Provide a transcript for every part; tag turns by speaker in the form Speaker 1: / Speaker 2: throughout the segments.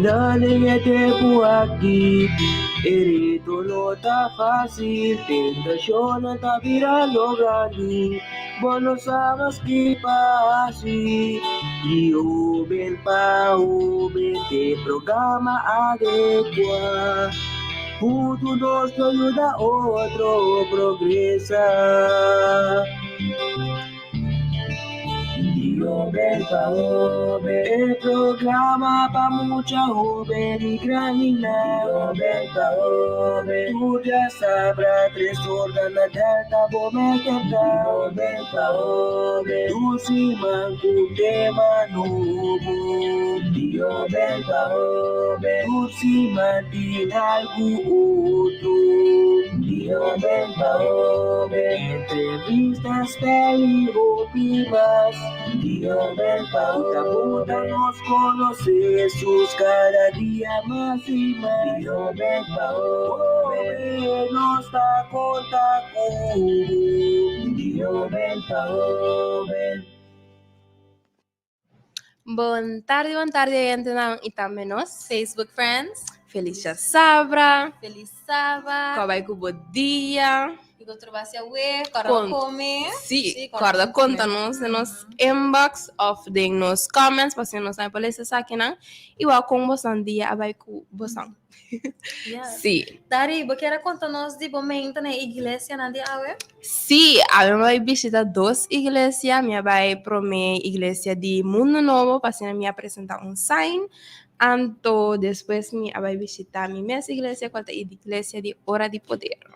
Speaker 1: Hobennan den e tempu aki, e reto no ta fásil, tentashonnan ta birando grandi, bo no sa mas ki pa hasi. Di hoben pa hoben t'e programa adekuá, huntu nos lo yuda otro progresá. Di hoben pa hoben, e programa pa mucha hoben i grandinan. Di hoben pa hoben, tur djasabra tres ora na Delta bo mester ta. Di hoben pa hoben, tur siman ku tema nobo. Di hoben pa hoben, tur siman tin algu otro. Di hoben pa hoben, entrevista, spel i hopi mas. Di hoben pa hoben, ta nos konosé Hesus kada dia mas i mas. Di hoben pa hoben, nos ta konta ku bo. Di hoben pa hoben.
Speaker 2: Bon tardi, bon tardi oyentenan y tambe nos
Speaker 3: Facebook friends.
Speaker 2: Feliz Djasabra.
Speaker 3: Feliz Saba.
Speaker 2: Kòrda bai ku bo dia.
Speaker 3: Kiko troba hasi awe, kòrda kome.
Speaker 2: Sí, kòrda konta nos den nos inbox òf den nos comments pa asina nos tambe por lesa esakinan i wak kon bosan dia a bai ku bosan.
Speaker 3: Yes.
Speaker 2: Sí.
Speaker 3: Dari, bo kier a konta nos di bo menta na e iglesianan di awe?
Speaker 2: Sí, awe mi a bai bishita dos iglesia. Mi a bai promé iglesia di Mundo Nobo, pa asina mi a presentá un sign. Anto despues mi a bai bishita mi mes iglesia, kual ta e iglesia di Ora di Poder.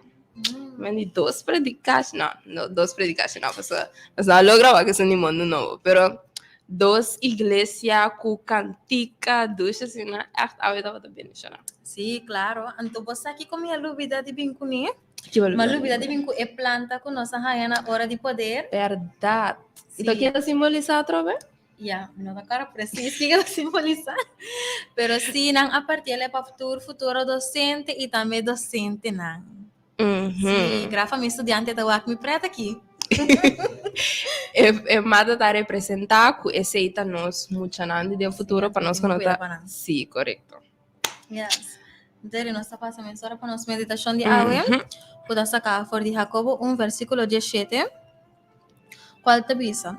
Speaker 2: Mi di dos predikashi, no, no dos predikashi no, pasobra nos no a logra wak esun di Mundo Nobo, pero dos iglesia ku kantika dushi asina, ègt awe tabata bendishoná.
Speaker 3: Sí, klaro. Anto bo sa kiko mi a lubida di bin kuné?
Speaker 2: Ki bo
Speaker 3: Mi a
Speaker 2: lubida di
Speaker 3: lubida
Speaker 2: bin
Speaker 3: di bin ku e planta ku nos a haña na Ora di Poder.
Speaker 2: Bèrdat. I
Speaker 3: Sí.
Speaker 2: ta ken ta simbolisá atrobe?
Speaker 3: Ya, mi no ta kòrda presis kiko ta simbolisá. Pero sí, nan a partiel pa tur futuro dosente i tambe dosentenan. Sí, grafa mi studiante ta wak mi pret aki.
Speaker 2: E e mata ta representá ku esei ta nos muchanan di den futuro pa nos ku no ta. Sí, korekto.
Speaker 3: Yes. Deri nos ta pasa mesora pa nos meditashon di awe, ku ta saká for di Jakobo 1 versíkulo 17, kual ta bisa,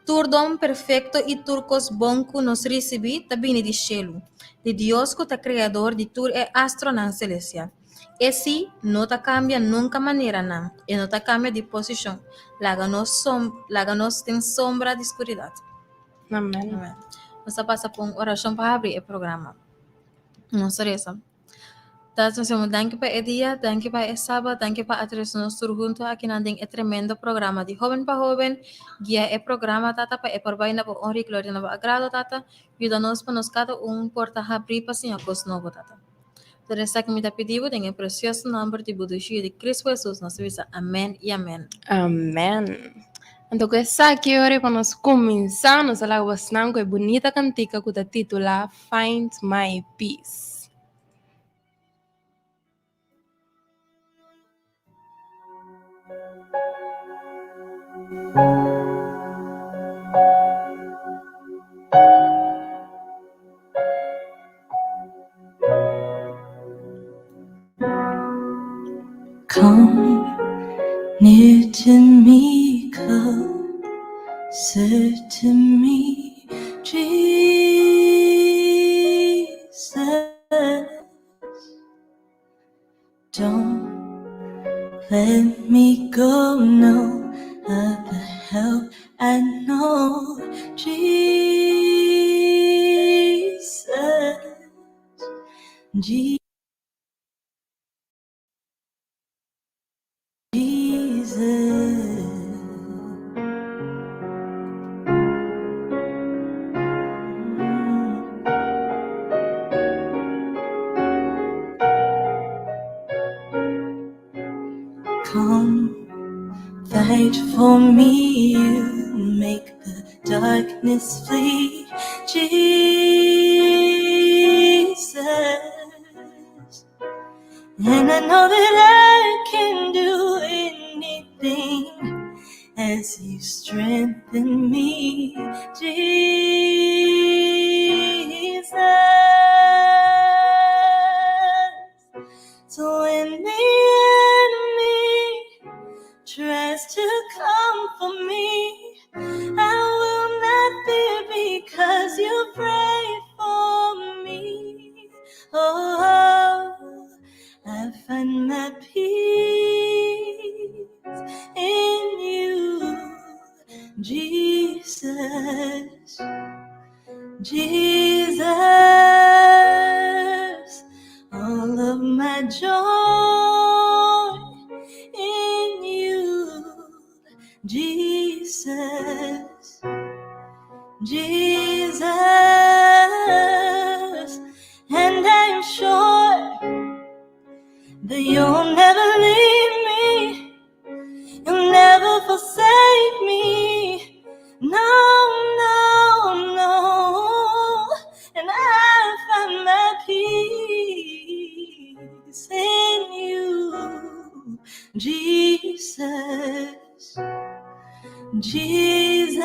Speaker 3: Tur don perfekto i tur kos bon ku nos risibí ta bini di shelu, di Dios ku ta Kreador di tur e astronan selestial. E sí no ta kambia nunka manera nan, e no ta kambia di posishon, laga nos laga nos den sombra di skuridat.
Speaker 2: Amen.
Speaker 3: Amen. Nos ta pasa pa un orashon pa habri e programa. Nos ta resa. Tata nos Señor, danki pa e dia, danki pa e sabat, danki pa a trese nos tur huntu akinan den e tremendo programa di Hoben pa Hoben. Guia e programa, Tata, pa e por bai na bo honra i gloria na bo agrado, Tata. Yuda nos pa nos kada un por ta habrí pa siña kos nobo, Tata. Tur esaki mi ta pidi bo den e precioso nomber di bo Dushi di Cristo Jesus nos ta bisa amen y amen.
Speaker 2: Amen. Anto ku esaki ora pa nos kuminsá nos a laga bosnan ku e bunita kantika ku ta titulá Find My Peace.
Speaker 4: Come near to me, closer to me, Jesus. Don't let me go, no other help I know, Jesus, Jesus. Come fight for me, you make the darkness flee, Jesus. And I know that I can do anything as you strengthen me, Jesus. my joy in you, Jesus, Jesus. And I am sure that you'll never leave me, you'll never forsake me. No, no, no. And I find my peace in you, Jesus, Jesus,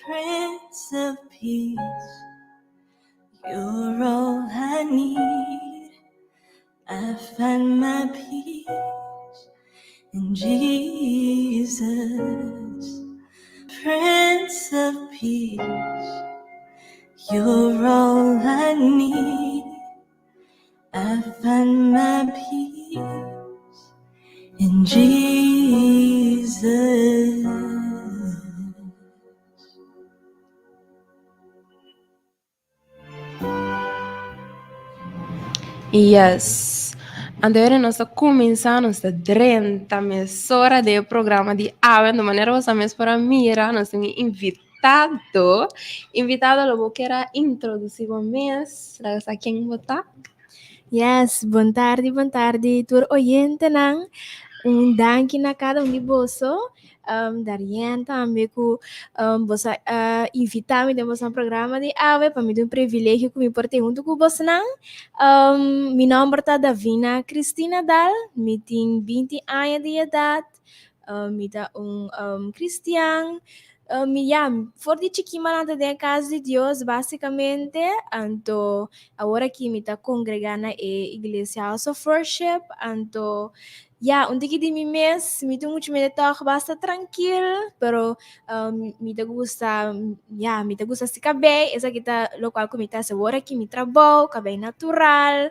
Speaker 4: Prince of Peace. You're all I need. I find my peace in Jesus, Prince of Peace. You're all I need. I find my peace in Jesus.
Speaker 2: Yes. Anto ora nos ta kuminsá, nos ta drenta mesora den e programa di awe. Anto manera boso mes por a mira, nos tin un invitado. Invitado, lo bo kier a introdusí bo mes, laga sa ken bo ta?
Speaker 5: Yes, bon tardi, bon tardi tur oyentenan. Un danki na kada un di boso. Um, Darien tambe ku um, boso a invitá mi den boso programa di awe. Pa mi ta un privilegio ku mi por te huntu ku bosonan. Um, mi nòmber ta Davina Cristina Dal. Mi tin 20 aña di edat. Um, mi ta un um, cristian. Mi ya, for di chikí mi a lanta den e kas di Dios, básikamente. Anto awor aki mi ta kongregá na e iglesia House of Worship. Anto ya, un tiki di mi mes, mi ta muchu mende tòg basta trankil, pero mi ta gusta, ya, mi ta gusta hasi kabei, esaki ta lokual ku mi ta hasi awor aki, mi trabou, kabei natural.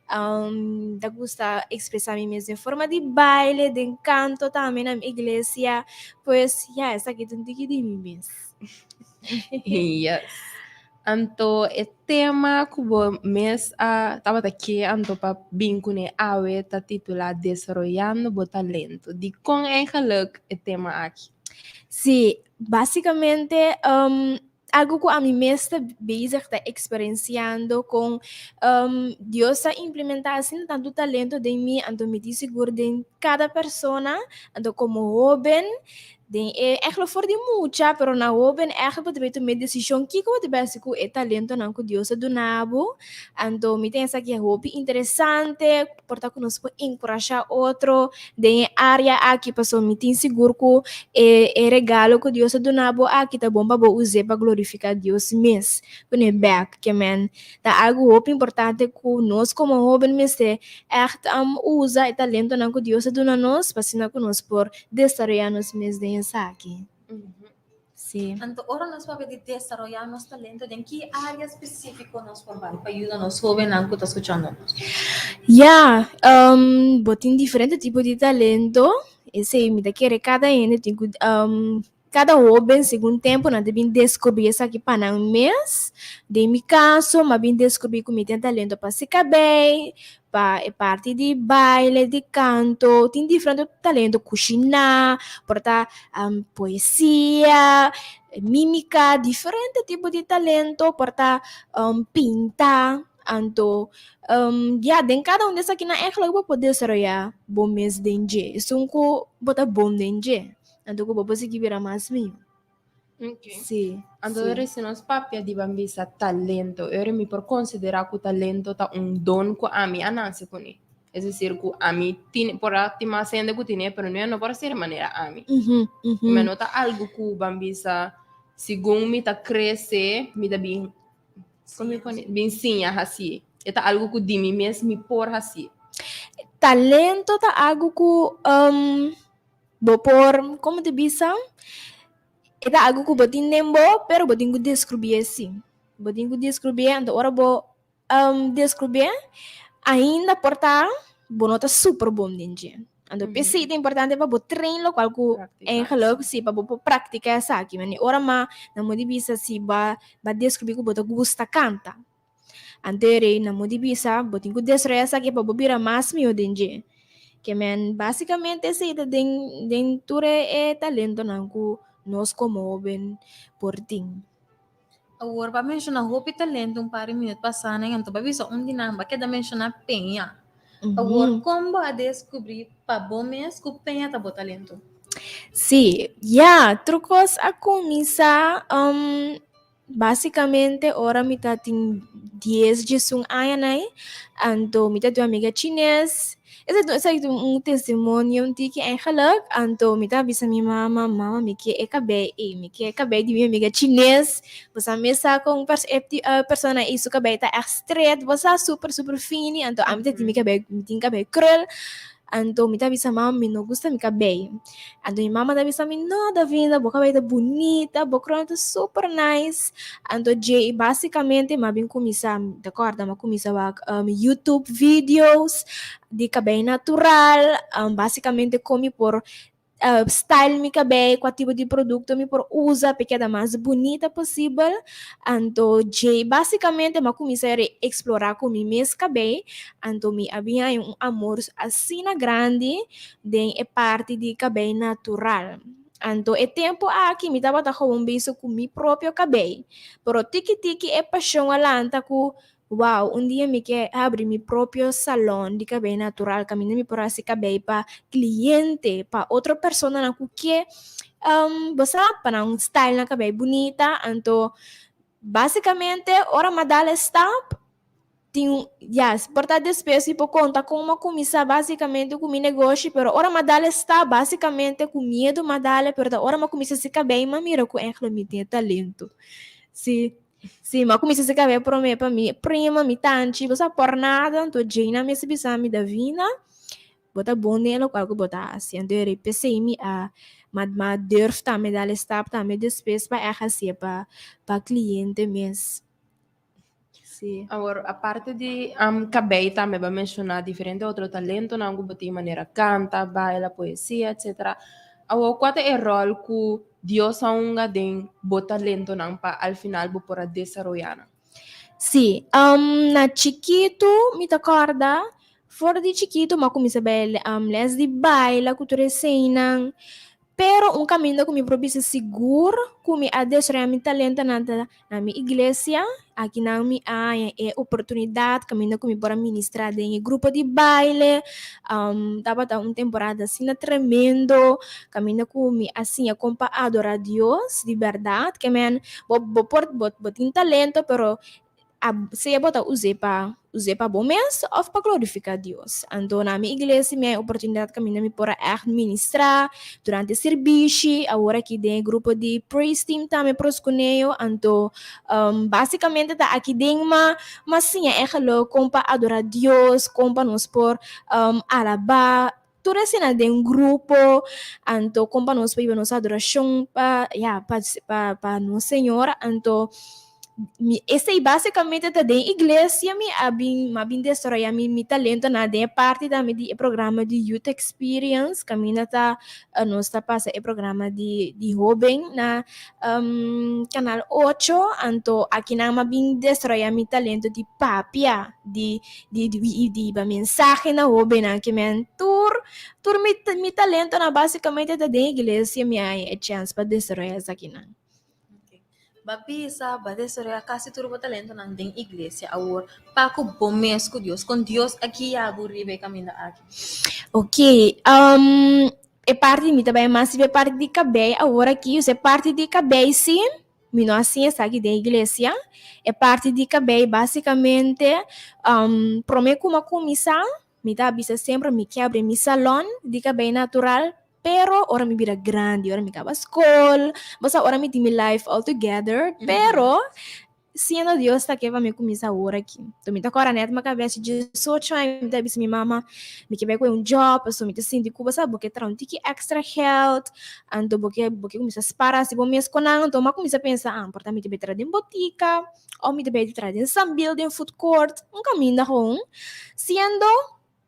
Speaker 5: Mi ta gusta expresa mi mes den forma di baile, den canto tambe na mi iglesia. Pues ya, esaki ta un tiki di mi mes.
Speaker 2: Yes. Anto e tema ku bo mes a tabata ke anto pa bin kuné awe ta titulá Desaroyando bo talento. Dikon eigenlijk e tema aki?
Speaker 5: Sí, básicamente algo ku ami mes ta bezig ta eksperensiando kon Dios a implementá asina tantu talento den mi, anto mi tin sigur den kada persona, anto komo hóben den e ègtlik for di mucha, pero na hóben ègtlik bo ta bay tuma e desishon kiko bo ta bay hasi ku e talentonan ku Dios a duna bo, anto mi ta pensa ku e hopi interesante por ta ku nos por enkurashá otro den e área aki pasobra mi tin sigur ku e e regalo ku Dios a duna bo aki ta bon pa bo us'é pa glorifiká Dios mes kuné bèk. Ke men ta algu hopi importante ku nos komo hóben mester ègt usa e talentonan ku Dios a duna nos pa asina ku nos por desaroyá nos mes den esaki.
Speaker 3: Sí. Anto ora nos papia di desaroyá nos talento, den ki área spesífiko nos por bai pa yuda nos hóbennan ku ta skuchando nos?
Speaker 5: Ya, um, bo tin diferente tipo di talento. Esei mi ta kere kada hende tin ku um, kada hóben segun tempu nan ta bin deskubrí esaki pa nan mes. Den mi kaso, mi a bin deskubrí ku mi tin talento pa seka bei, pa e parti di baile, di kanto, tin diferente talento, kushiná, por ta poesia, mímika, diferente tipo di talento, por ta pinta, anto ya den kada un di esakinan eigenlijk bo por desaroyá bo mes den dje, esun ku bo ta bon den dje, anto ku bo por sigui bira mas mihó.
Speaker 2: Okay. Sí. Anto sí. Si nos papia di ban bisa talento, ora mi por considera ku talento ta un don ku ami a nace kuné. Es decir, ku ami tin, por a tin mas hende ku tiene, pero no no por ser manera ami. Me no ta algo ku ban bisa segun mi ta crece, mi ta bin, kon mi pone, bin siña hasi. E ta algo ku di mi mes mi por hasi.
Speaker 5: Talento ta algo ku um, bo por, komo te bisa? E ta algu ku bo tin den bo, pero bo tin ku deskubrié sí. Bo tin ku deskubrié, anto ora bo deskubrié, ainda por ta bo no ta super bon den dje. Anto p'esei ta importante pa bo train lokual ku eigenlijk sí, pa bo por praktiká esaki. Manera ora mas nan bo di bisa si bo a deskubrié ku bo ta gusta kanta. Anto e rei na mudi bisa, bo tin ku desaroyá esaki pa bo bira mas mihó den dje. Ke men, básikamente esei ta den den tur e e talentonan ku nos komo hóben por tin.
Speaker 3: Awor bo a menshoná hopi talento un par di minüt pasá nan, anto bo a bisa un di nan bo a keda menshoná peña. Awor kon bo a deskubrí pa bo mes ku peña ta bo talento?
Speaker 5: Sí, ya, tur kos a kuminsá Básicamente ora mi ta tin dies, diesun aña nai, anto mi ta tin un amiga chines. Esei ta esei ta un testimonio un tiki eigenlijk. Anto mi ta bisa mi mama, mama mi ke e kabei ei, mi ke e kabei di mi amiga chines. Bo sa mes sa kon e persona ei su kabei ta ègt stret, bo sa super super fini, anto ami ta tin mi kabei, mi tin kabei krul. Anto mi ta bisa mama mi no gusta mi kabei. Anto mi mama ta bisa mi, no Davinda, bo kabei ta bunita, bo krona ta super nice. Anto djei basikamente mi a bin kuminsá, mi ta kòrda mi a kuminsá wak YouTube videos di kabei natural, basikamente kon mi por style mi kabei, kua tipo di produkto mi por usa pa e keda mas bunita posibel. Anto djei basikamente mi a kuminsá eksplorá ku mi mes kabei, anto mi a bin haña un amor asina grandi den e parti di kabei natural. Anto e tempu aki mi tabata gewoon bezig ku mi propio kabei, pero tiki tiki e pashon a lanta ku Wow, un dia mi ke habri mi propio salon di kabei natural kaminda mi por hasi kabei pa kliente, pa otro personanan ku ke bo sa pa nan style nan kabei bunita. Anto basikamente ora mi a dal e stap tin un ya por ta despues mi por konta kon mi a kuminsá basikamente ku mi negoshi pero ora mi a dal e stap basikamente ku miedu mi a dal e pero ta ora mi a kuminsá hasi kabei mi a mira ku ègtlik mi tin e talento. Si. Sí, m'a kuminsá hasi kabei promé pa mi prima, mi tanchi, bo sa por nada, anto Jane a mester bisa mi, Davina, bo ta bon den e lokual ku bo ta hasi, anto e rei p'esei mi a m'a m'a durf tambe dal e stap tambe despues pa èg hasié pa pa kliente mes. Sí.
Speaker 2: Awor, aparte di kabei tambe bo a menshoná diferente otro talentonan ku bo tin manera kanta, baila, poesia, etcetera. Awor, kua ta e ròl ku Dios a hunga den bo talentonan pa al final bo por a desaroyá nan?
Speaker 5: Sí, na chikitu mi ta kòrda, for di chikitu mi a kuminsá bai lès di baila ku tur eseinan, pero un kaminda ku mi por bisa sigur ku mi a desaroyá mi talentonan ta Na mi iglesia, akinan mi a haña e oportunidat kaminda ku mi por a ministrá den e grupo di baile. Tabata un temporada asina tremendo, kaminda ku mi a siña kon pa adorá Dios di bèrdat. Ke men, bo bo por bo bo tin talento, pero a sea bo ta us'é pa us'é pa bo mes òf pa glorifiká Dios. Anto na mi iglesia mi haña oportunidat kaminda mi por a ègt ministrá durante sirbishi, awor aki den e grupo di praise team tambe proskuneo. Anto básikamente ta aki den m'a m'a siña ègelo kon pa adorá Dios, kon pa nos por alabá, tur esena den grupo, anto kon pa nos por hiba nos adorashon pa ya pa pa pa nos Señor. Anto mi esei básikamente ta den iglesia mi a bin mi a bin desaroyá mi mi talentonan den e parti tambe di e programa di Youth Experience kaminda ta nos ta pasa e programa di di hóben na Kanal ocho. Anto akinan mi a bin desaroyá mi talento di papia di di di di hiba mensahe na hóbennan ke men tur tur mi mi talentonan básikamente ta den iglesia mi a haña e chèns pa desaroyá esakinan.
Speaker 3: Ba bisa ba desaroyá kasi tur bo talentonan den iglesia awor pa ku bo mes ku Dios kon Dios a guia bo riba e kaminda aki?
Speaker 5: Ok, e parti mi ta bai mas riba e parti di kabei awor aki, e parti di kabei si Mi no a siña esaki den iglesia. E parti di kabei basikamente promé ku mi a kuminsá mi ta bisa semper mi ke abri mi salon di kabei natural pero ora mi bira grandi ora mi kaba skol bo sa ora mi tin mi life all together pero siendo Dios ta ke pa mi kuminsá awor aki. Enton mi ta kòrda nèt mi a kabes diesocho aña mi ta bisa mi mama mi ke bai ku un job pasobra mi ta sinti ku bo sa bo ke traha un tiki extra geld Anto bo ke bo ke kuminsá spara si bo mes ku nan, anto mi a kuminsá pensa, ah, por ta mi ta bai traha den botika, òf mi ta bai traha den Sambil, den food court, un kaminda gewoon. Siendo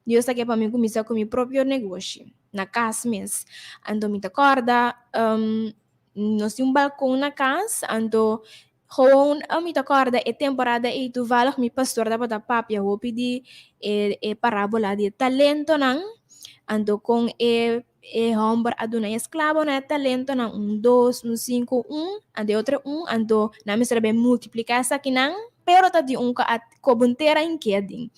Speaker 5: Dios ta ke pa mi kuminsá ku mi propio negoshi, na kas mes. Anto mi ta kòrda, nos tin un balkon na kas, anto. Gewoon mi ta kòrda e temporada ei toevallig mi pastor tabata papia hopi di e e parabola di e talentonan, anto kon e e hòmber a duna e esklabonan e talentonan, un dos, un sinku, un, anto e otro un, anto nan mester a bin multipliká esakinan, pero ta tin un ku a koba un tera inkiet den.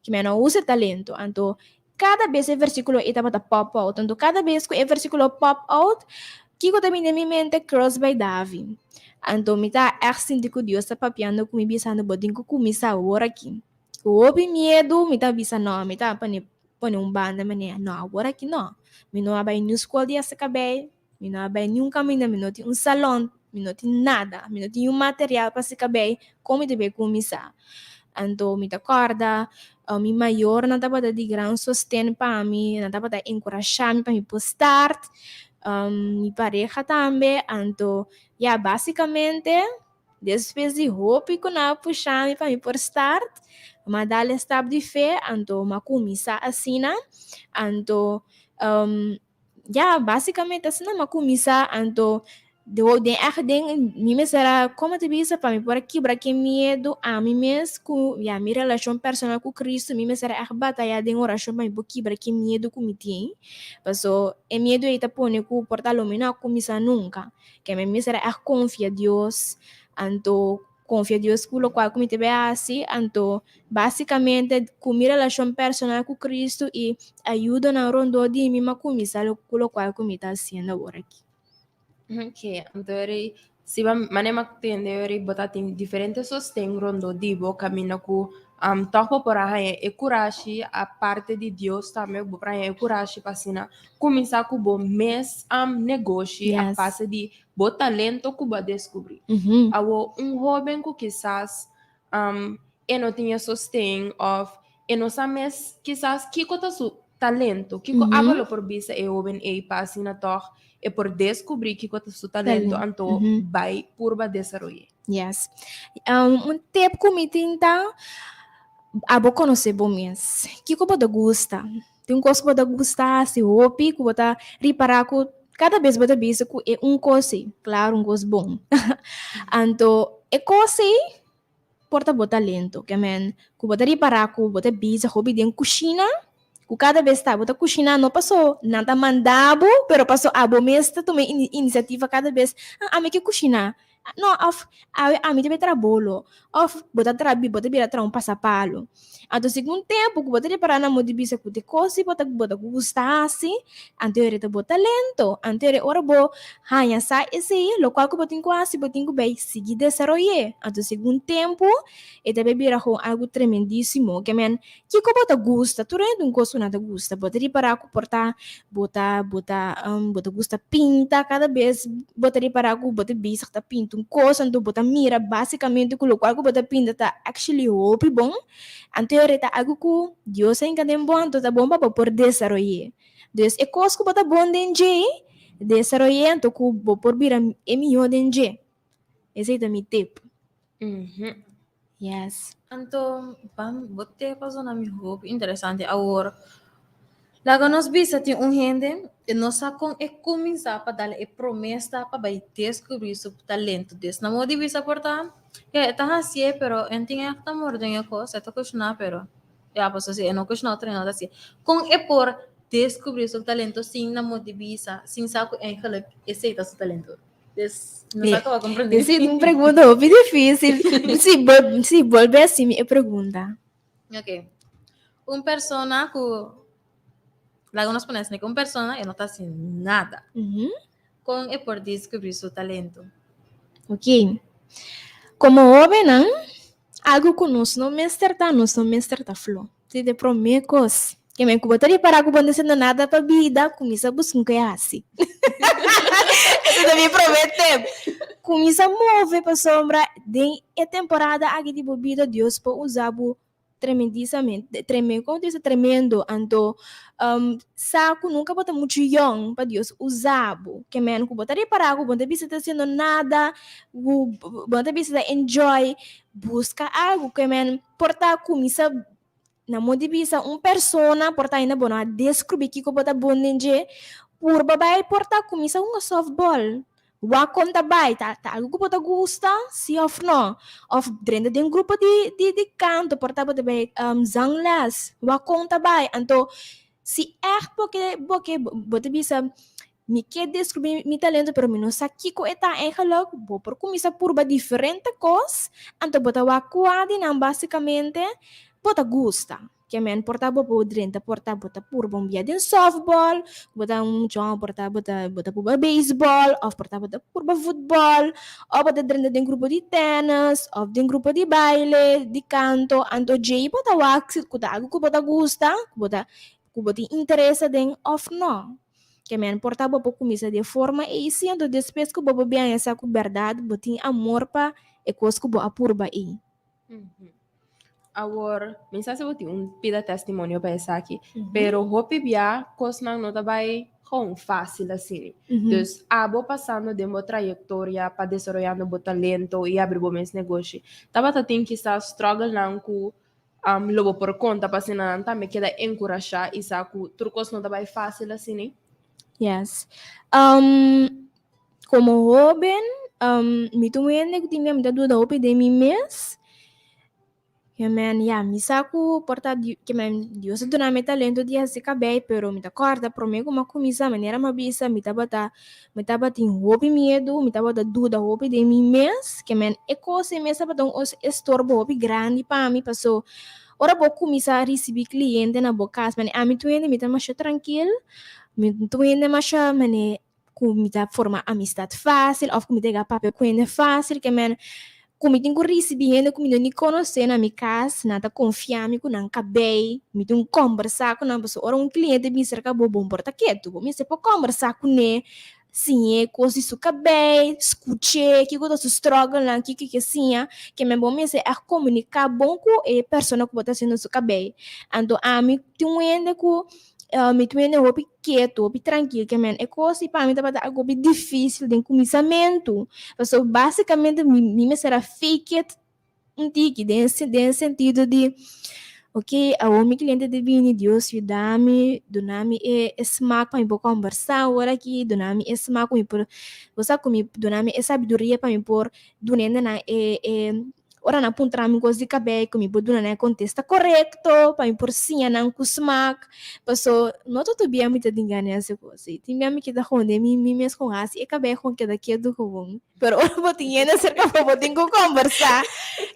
Speaker 5: Ki men no usa e talento, anto Kada bes e versíkulo ei tabata pop out. Anto kada bes ku e versíkulo pop out, kiko ta bini den mi mente? Curls by Davi. Anto mi ta ègt sinti ku Dios ta papiando ku mi bisando, Bo tin ku kuminsá awor aki. Ku hopi miedu mi ta bisa nò, mi ta pone pone un banda manera, nò, awor aki nò. Mi no a bai niun skol di hasi kabei, mi no a bai niun kaminda, mi no tin un salon, mi no tin nada, mi no tin niun material pa hasi kabei, kon mi ta bai kuminsá? Anto mi ta kòrda mi mayornan tabata di gran sosten pa mi, nan tabata enkurashá mi pa mi por start, mi pareha tambe, anto ya básikamente despues di hopi ku nan a pusha mi pa mi por start, mi a dal e stap di fe, anto mi a kuminsá asina, anto Ya, básicamente asina mi a cuminsa, anto den echt den mi mester a, como te bisa, pa mi por a kibra ki miedu ami mes cu ya mi relacion personal cu Cristo, mi mester a echt bataya den oracion pa mi por kibra ki miedu cu mi tin, paso e miedu ey ta pone cu por ta lo mi no a cuminsa nunca, ke mi mester a echt confia Dios, anto Konfia Dios ku lokual ku mi ta bai hasi, anto básikamente ku mi relashon personal ku Kristu i ayudonan rondó di mi, m'a kuminsá ku lokual ku mi ta hasiendo awor aki.
Speaker 2: Ok, anto eri si bo manera m'a tende eri bo ta tin diferente sosten rondó di bo kaminda ku tòg bo por a haña e kurashi aparte di Dios tambe bo por a haña e kurashi pa asina kuminsá ku bo mes negoshi a base di Bo talento ku bo a deskubrí. Awor, un hóben ku kisas e no tin e sosten òf e no sa mes kisas kiko ta su talento, kiko abo lo por bisa e hóben ei pa asina tòg e por deskubrí kiko ta su talento anto bai purba desaroy'é?
Speaker 5: Yes. Un tip ku mi tin ta, abo konosé bo mes. Kiko bo ta gusta? Tin un kos ku bo ta gusta hasi hopi ku bo ta ripará ku kada bes bo ta bisa ku e un kos ei, klaro un kos bon. Anto e kos ei por ta bo talento, ke men ku bo ta ripará ku bo ta bisa hopi den kushina, ku kada bes ta bo ta kushiná no paso nan ta manda bo, pero paso abo mes ta tuma e inisiativa kada bes, ah ami ke kushiná, No, of awe ami ta bai traha bolo, of bo ta traha bo ta bira traha un pasapalo. Anto segun tempu ku bo ta repará nan bo di bisa ku te kos di bo ta bo ta gusta hasi, anto e ta bo talento. Anto e ora bo haña sa esei, lokual ku bo tin ku hasi bo tin ku bai sigui desaroy'é. Anto segun tempu e ta bai bira gewoon algu tremendísimo. Ke men Kiko bo ta gusta? Tur hende un kos ku nan ta gusta. Bo ta ripará ku por ta bo ta bo ta bo ta gusta pinta kada bes bo ta ripará ku bo ta bezig ta pinta un kos anto bo ta mira basikamente ku lokual ku bo ta pinta ta actually hopi bon. Anto e ta algu ku Dios a hinka den bo anto ta bon pa bo por desaroy'é. Dus e kos ku bo ta bon den dje, desaroy'é anto ku bo por bira e mihó den dje. Esei ta mi tip. Yes.
Speaker 3: Anto, ban, bo tep a zona mi hopi interesante. Awor, laga nos bisa tin un hende e no sa kon e kuminsá pa dal e promé stap pa bai deskubrí su talento. Dus na modo di bisa por ta, ya, e ta hasié, pero e no tin ègt amor den e kos, e ta kushiná, pero ya, pasobra si e no kushiná otro hende no ta hasié. Kon e por deskubrí su talento sin na modo di bisa, sin sa ku eigenlijk esei ta su talento? Dus, no sa kaba comprendé.
Speaker 5: Esa es un pregunta hopi difícil. Si, bol, si, bolbe hasi mi e pregunta.
Speaker 3: Ok. Un persona ku, laga nos pone asina, un persona e no ta hasi nada. Kon e por descubrí su talento?
Speaker 5: Ok. Komo hóbennan, algu ku nos no mester ta, nos no mester ta flo. Si ta e promé kos. Ke men ku bo ta ripará ku bo no ta hasiendo nada pa bida, kuminsá buska un ke hasi. Ese ta mi promé tip. Kuminsá move pasobra den e temporada aki di bo bida Dios por usa bo tremendisamente, tremendo, komo ta bisa tremendo? Anto sa ku nunka bo ta muchu yòn pa Dios usa bo. Ke men ku bo ta ripará ku bo no ta bisa ta hasiendo nada, ku bo no ta bisa ta enjoy, buska algu ke men por ta kuminsá Na modo di bisa un persona por ta ainda bo no a descubri kico bo ta bon den dje, purba bay por ta cuminsa hunga softball. Wak kon ta bai, ta ta algu ku bo ta gusta, si òf no? Òf drenta den grupo di di di kanto, por ta bo ta bai zangles, wak kon ta bai. Anto si ègt bo ke bo ke bo ta bisa mi ke deskubrí mi talento pero mi no sa kiko e ta eigenlijk, bo por kuminsá purba diferente kos, anto bo ta wak kua di nan basikamente bo ta gusta. Ke men por ta bo por drenta por ta bo ta purba un bia den softball, bo ta un muchacho por ta bo ta bo ta purba baseball of por ta bo ta purba futbol of bo ta drenta den grupo di tennis of den grupo di baile, di kanto, anto djei bo ta wak si ku ta algu ku bo ta gusta, ku bo ta ku bo tin interes aden of no. Ke men por ta bo por kuminsa di e forma ei si anto despues ku bo por biaña sa ku bèrdat bo tin amor pa e kos ku bo a purba ei.
Speaker 2: Awor, mi sa si bo tin un pida testimonio pa esaki, pero hopi bia kosnan no ta bai gewoon fácil asina. Dus abo pasando den bo trayektoria pa desaroyando bo talento i abri bo mes negoshi, tabata tin kisas strugglenan ku lo bo por konta pa asina nan tambe keda enkurashá i sa ku tur kos no ta bai fácil asina?
Speaker 5: Yes. Komo hóben, mi ta un hende ku tin mi ta duda hopi den mi mes. Ke men, ya, mi sa ku por ta ke men Dios a duna mi e talento di hasi kabei, pero mi ta kòrda promé ku mi a kuminsá, manera mi a bisa, mi tabata mi tabatin hopi miedu, mi tabata duda hopi den mi mes. Ke men, e kos ei mes tabata un estorbo hopi grandi pa mi, paso ora bo kuminsá risibí kliente na bo kas, manera ami tur hende mi ta masha trankil, mi tur hende masha manera ku mi ta forma amistad fácil òf ku mi ta yega papia ku hende fácil ke men ku mi tin ku risibí hende ku mi no ni konosé na mi kas nan ta konfia mi ku nan kabei mi tin ku kòmbersá ku nan pasobra ora un kliente bin serka bo bo no por ta ketu bo mester por kòmbersá kuné siñ'é kos di su kabei skuch'é kiko ta su struggle-nan kiko e ke siña ke men bo mester ègt komuniká bon ku e persona ku bo ta hasiendo su kabei anto ami tin un hende ku Mi ta wende hopi ketu, hopi trankil, ke men e kos di pa mi tabata algu hopi difisil den kuminsamentu. Pasobra basikamente mi mi mester a fake it un tiki den den sentido di ok awor mi kliente ta bini Dios yuda mi, duna mi e e smak pa mi por kombersá awor aki, duna mi e smak ku mi por bo sa ku mi duna mi e sabiduria pa mi por duna hendenan e e Ora nan puntra mi cos di cabey cu mi por duna nan e contesta corecto pa mi por siña nan cu smaak. Paso no todo bia mi ta tin gana di haci cos ey. Tin bia mi keda gewoon den mi mes con haci e cabey gewoon keda ketu gewoon. Pero ora bo tin hende acerca bo, bo tin cu combersa.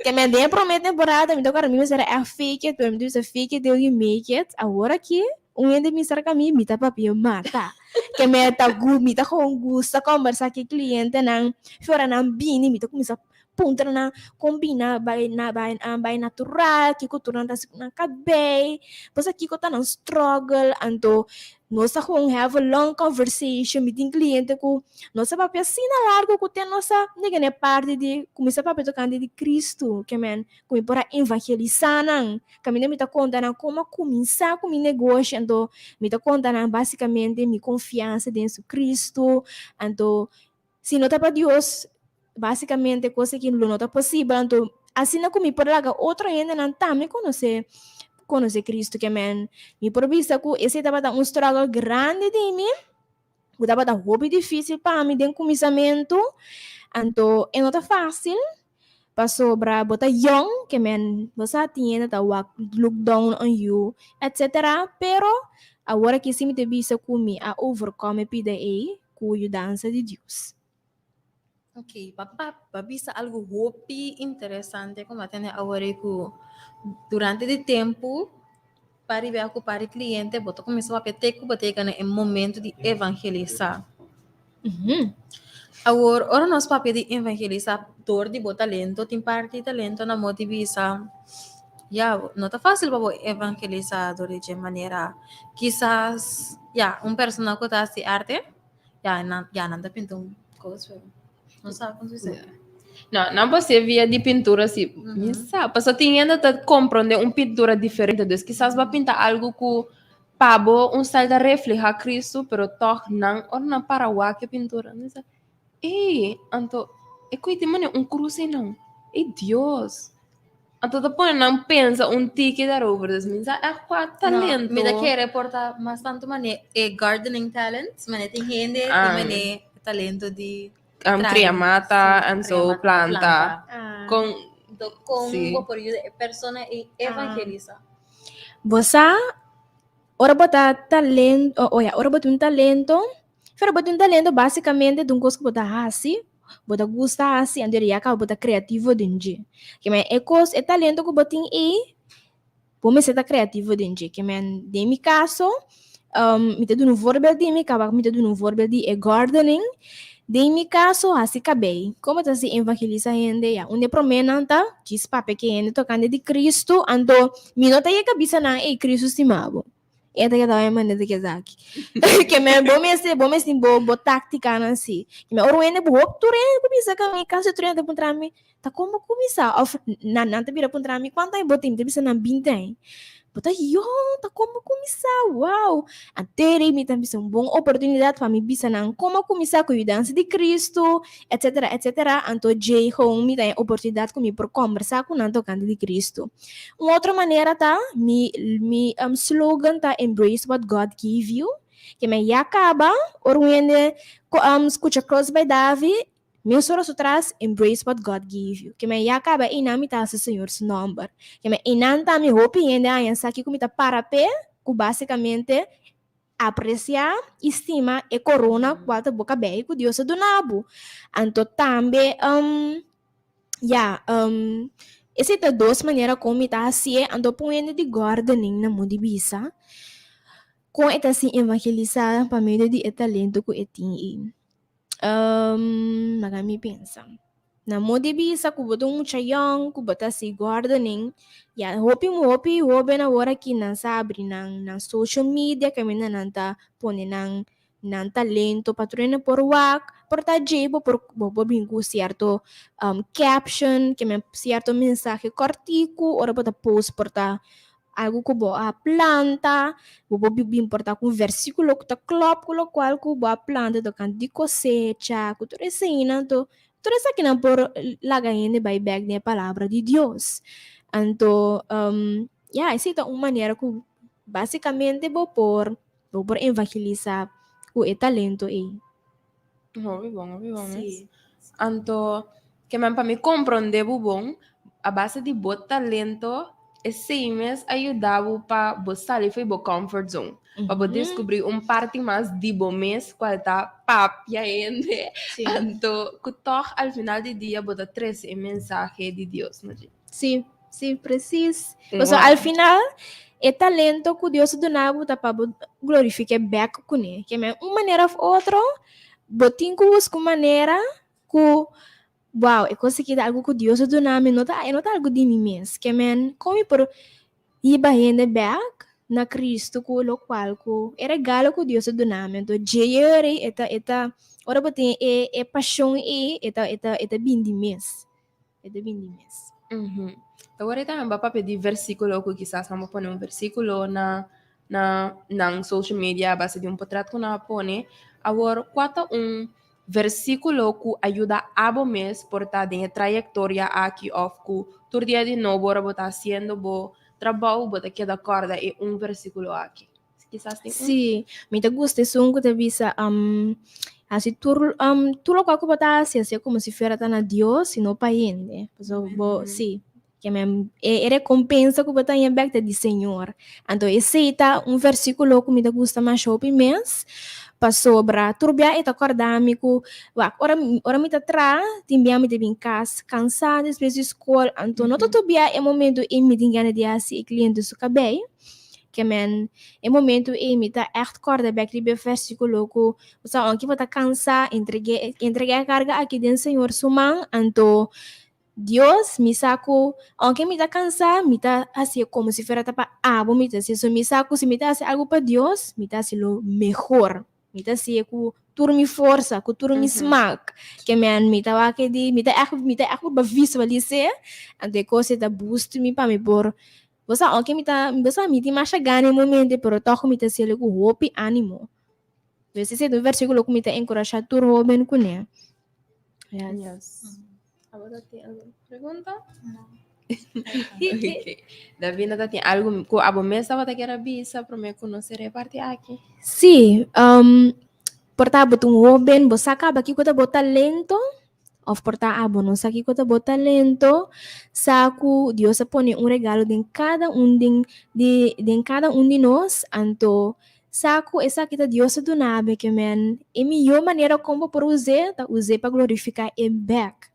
Speaker 5: Ke men den e prome temporada mi ta acorda mi mester a echt fake it, pero mi ta bisa fake it till you make it. Awor aki un hende bin cerca mi, mi ta papia mata. Ke men ta mi ta gewoon gusta combersa cu e clientenan. Fi ora nan bini mi ta cuminsa Puntra nan kon bina bai na bai bai natural, kiko tur nan ta hasi ku nan kabei, pasobra kiko ta nan struggle, anto nos ta gewoon have a long conversation, mi tin cliente ku nos ta papia asina largo ku te nos a yega na e parti di kuminsá papia tokante di Cristo, ke men ku mi por a evangelisá nan, kaminda mi ta konta nan kon a kuminsá ku mi negoshi, anto mi ta konta nan basikamente mi konfiansa den Jesucristo, anto Si no ta pa Dios, básicamente cos aki lo no ta posibel. Anto, asina cu mi por laga otro hendenan tambe conoce, conoce Cristo. Ke men, mi por bisa cu esey tabata un struggle grandi di mi, cu tabata hopi dificil pa mi den cuminsamento. Anto, e no ta facil, pasobra bo ta young, ke men, bo sa tin hende ta wak look down on you, etcetera. Pero, awor aki si mi ta bisa cu mi a overcome e pida ey, ku yudansa di Dios.
Speaker 3: Ok, pa pa pa bisa algu hopi interesante ku mi a tende awor ei ku durante di tempu pa riba ku par di kliente bo ta kuminsá papia te ku bo ta yega na e momento di evangelisá. Awor ora nos papia di evangelisá dor di bo talento tin parti di talento na modo di bisa ya no ta fásil pa bo evangelisá dor di dje manera kisas ya un persona ku ta hasi arte ya nan ya nan ta pinta un kos pero no sa kon si
Speaker 2: se. No, nan por ser via di pintura si mi sa pasobra tin hende ta komprondé un pintura diferente dus kisas bo a pinta algu ku Pa bo un style ta refleha Cristo, pero tog nan ora nan para wak e pintura, nan bisa, Ey, anto e koe tin manera un cruz einan, ey Dios. Anto ta pone nan pensa un tiki daarover, dus mi sa echt kua talento.
Speaker 3: No, mi ta kere por ta mas tanto mane e gardening talent, mane tin hende tin mane talento di.
Speaker 2: um, cria mata en zo planta.
Speaker 5: Ah.
Speaker 2: Con
Speaker 3: Do con
Speaker 2: Sí.
Speaker 3: bo por yuda e persona y evangelisa.
Speaker 5: Bo sa, ora bo ta talento, o ya, ora bo tin un talento, pero bo tin un talento basicamente ta un cos cu bo ta haci, bo ta gusta haci, anto ya caba bo ta creativo den dje. Ke men e cos, e talento cu bo tin ey, bo mester ta creativo den dje. Ke men den mi caso, mi ta duna un voorbeeld di mi, caba mi ta duna un voorbeeld di e gardening. Den mi caso, haci cabey. Como ta haci evangelisa hende? Ya, un di e promenan ta djis papia cu e hende tocante di Cristo, anto mi no ta yega bisa nan, ey, Cristo stima bo. E ta keda bai manera di esaki. Ke men bo mester, bo mester tin bo, bo tácticanan si. Ke men ora un hende bo hopi tur hende cuminsa cu mi, casi tur hende ta puntra mi, Ta kon bo kuminsá? Òf nan nan ta bira puntra mi, Kuantu aña bo tin? Mi ta bisa nan, Binti aña. Bo ta yòn, ta kon bo kuminsá? Wow! Anto mi ta bisa un bon oportunidat pa mi bisa nan kon bo kuminsá ku yudansa di Kristu, etsetera, etsetera. Anto djei gewoon mi ta haña oportunidat ku mi por kòmbersá ku nan tokante di Kristu. Un otro manera ta, mi mi slogan ta Embrace what God gave you. Ke men ya kaba, ora un hende skucha Cross by Davi, Mesora su tras, embrace what God gave you. Ke men ya kaba einan mi ta hasi Señor su nòmber. Ke men einan ta mi hopi hende a haña sa kiko mi ta para p'e, ku basikamente apresiá i stima e korona kual ta bo kabei ku Dios a duna bo. Anto tambe, ya, esei ta dos manera kon mi ta hasié. Anto pon hende di gardening na moda di bisa kon e ta sin evangelisá pa medio di e talento ku e tin ei. Laga mi pensa. Na modo di bisa ku bo ta un mucha yòn ku bo ta hasi gardening, ya hopi hopi hóben awor aki nan sa abri nan nan social media kaminda nan ta pone nan nan talento pa tur hende por wak, por ta dje bo por bo por bin ku sierto caption, ke men sierto mensahe kòrtiku ora bo ta post por ta Algu ku bo a planta, bo por bin por ta ku un versíkulo ku ta klòp ku lokual ku bo a planta tokante di kosecha, ku tur eseinan anto tur esakinan por laga hende bai bèk den e palabra di Dios. Anto ya esei ta un manera ku básikamente bo por bo por evangelisá ku e talento ei.
Speaker 2: Hopi bon, hopi bon mes.
Speaker 5: Sí.
Speaker 2: Anto, ke men pa mi komprondé bo bon, a base di bo talento, esei mes a yuda bo pa bo sali fo'i bo comfort zone. Pa bo deskubrí un parti mas di bo mes kual ta papia hende.
Speaker 5: Sí.
Speaker 2: Anto, ku tòg al final di dia bo ta trese e mensahe di Dios na dje.
Speaker 5: Sí, sí, precies. Pasobra al final e talento ku Dios a duna bo ta pa bo glorifik'é bèk kuné. Ke men un manera òf otro bo tin ku buska un manera ku wow e kos aki ta algu ku Dios a duna mi no ta e no ta algu di mi mes. Ke men kon mi por hiba hende bèk na Cristo ku lokual ku e regalo ku Dios a duna mi. Anto dje yori e ta e ta ora bo tin e e pashon ei e ta e ta e ta bini di mes. E ta bin di mes.
Speaker 2: Mhm. Ta wor tambe ba papia di versículo ku kisas nan por pone un versículo na na nan social media a base di un potret ku nan a pone. Awor, kua ta un versículo ku a yuda abo mes por ta den e trayektoria aki òf ku tur dia di nobo ora bo ta hasiendo bo trabou bo ta keda kòrda e un versículo aki? Kisas tin un.
Speaker 5: Sí, mi ta gusta esun ku ta bisa hasi tur tur lokual ku bo ta hasi, hasié komo si fuera ta na Dios i no pa hende. Pasobra bo, sí, ke men e rekompensa ku bo ta haña bèk ta di Señor. Anto esei ta un versíkulo ku mi ta gusta masha hopi mes, pasobra tur bia e ta kòrda mi ku wak ora ora mi ta traha tin bia mi ta bin kas kansá despues di skol, anto no ta tur bia e momento ei mi tin gana di hasi e kliente su kabei. Ke men e momento ei mi ta ègt kòrda bèk riba e vèrsikulo ku bo sa ounke bo ta kansá, entreg'é entregá e karga aki den Señor su man, anto Dios mi sa ku ounke mi ta kansá mi ta hasié komo si fuera ta pa abo mi ta hasié. So mi sa ku si mi ta hasi algu pa Dios mi ta hasi lo mehor. Mi ta hasié ku tur mi forsa, ku tur mi smak. Ke men mi ta wak di mi ta ègt mi ta ègt por visualis'é, anto e kos ei ta boost mi pa mi por Bo sa oke mi ta, bo sa mi tin masha gana e momento pero tog mi ta hacielo cu hopi animo. Dus ese ta un versiculo cu mi ta encorasha tur hoben cune.
Speaker 2: Yes.
Speaker 5: Yes.
Speaker 2: Abo ta tin algun pregunta?
Speaker 3: No.
Speaker 2: Okay. Davina ta tin algo cu abo mes tabata kier a bisa prome cu nos cera e parti aki?
Speaker 5: Sí, um, Por ta bo ta un hoben, bo sa kaba kiko ta bo talento, òf por ta abo no sa kiko ta bo talento, sa ku Dios a pone un regalo den kada un den di den kada un di nos, anto sa ku esaki ta Dios a duna bo ke men e mihó manera kon bo por us'é ta us'é pa glorifiká e bèk.